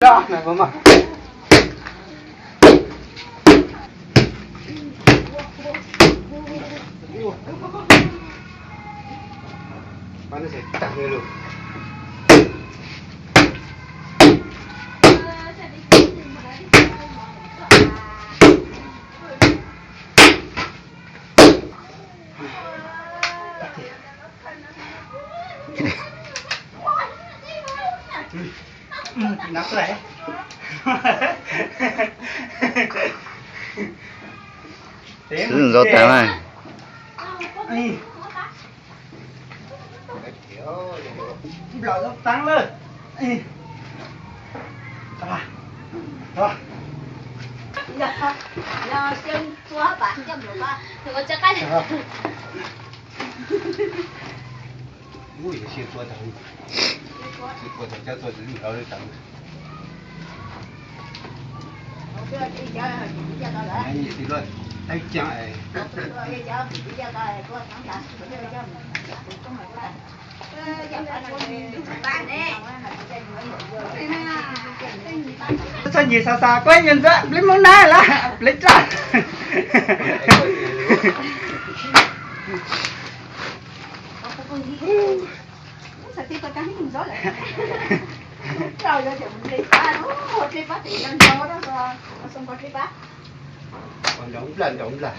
Xwb ntxov tas mas. Txhob ncig xav xav kuab nyuag ntxuav pliv Hmoob nab lawm pliv raj.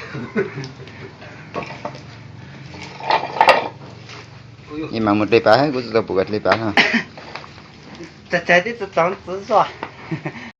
Ib mas mus dle pav, kuv tsis tau pum koj dle pav no. Txaus txaus tib txaus txaus txaus zoj.